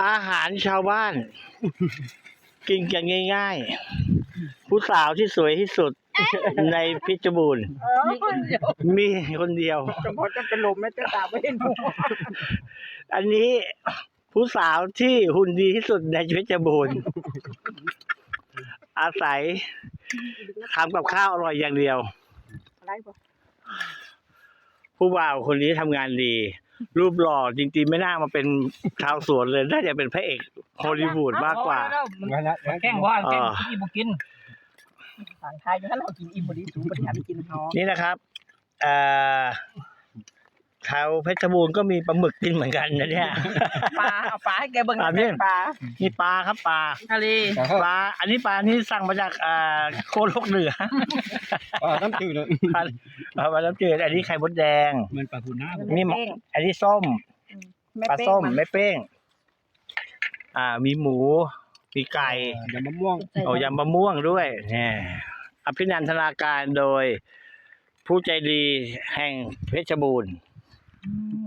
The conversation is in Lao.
ອາຫານຊາວບ້ານ ກິນກັນງ່າຍໆ ຜູ້ສາວທີ່ສວຍທີ່ສຸດໃນເພັດຊະບູນ ມີຄົນດຽວ ມີຄົນດຽວ ສະເພາະເຈົ້າເປັນລົມແມ່ເຈົ້າຕາບໍ່ເຫັນຫົວ ອັນນີ້ຜູ້ສາວທີ່ຫຸ່ນດີທີ່ສຸດໃນເພັດຊະບູນ ອາໄສທຳກັບຂ້າວອະລ່ອຍຢ່າງດຽວ ໄດ້ບໍ່? ຜູ້ບ່າວຄົນນີ້ທຳງານດີ ຮູບຫຼໍ່ ຈິງໆ ແມ່ນາງມາເປັນຊາວສວນເລີຍ ໜ້າຈະເປັນພະເອກຮໍລີວູດມາກກວ່າ ແຂ່ງບໍ່ ແຂ່ງກິນອີ່ບໍ່ກິນ ທາງໄທຢູ່ຫັ້ນເຮົາກິນອີ່ບໍ່ດີສູບໍ່ໄດ້ຫາໄປກິນເຮົາ ນີ້ນະຄັບ ເອີ ແຖວເພັດຊະບູນກໍມີປາໝຶກກິນເໝືອນກັນນະເນຍ ປາ ເອົາປາໃຫ້ແກເບິ່ງ ປາ ນີ້ ປາ ມີປາຄັບ ປາ ທະເລ ປາ ອັນນີ້ປານີ້ສັ່ງມາຈາກ ເອີ ໂຄກໂລກເໜືອ ປານ້ຳຈືດ ປາ ປານ້ຳຈືດ ອັນນີ້ໄຂ່ມົດແດງ ແມ່ນປາທູນາ ນີ້ ອັນນີ້ສົ້ມ ອືມ ປາສົ້ມ ແມ່ເປ້ງ ອ່າ ມີໝູ ມີໄກ່ ເອີ ຢຳມະມ່ວງ ໂອ້ ຢຳມະມ່ວງດ້ວຍ ແນ່ ອະພິນັນທະນາການໂດຍຜູ້ໃຈດີແຫ່ງເພັດຊະບູນ ອືມ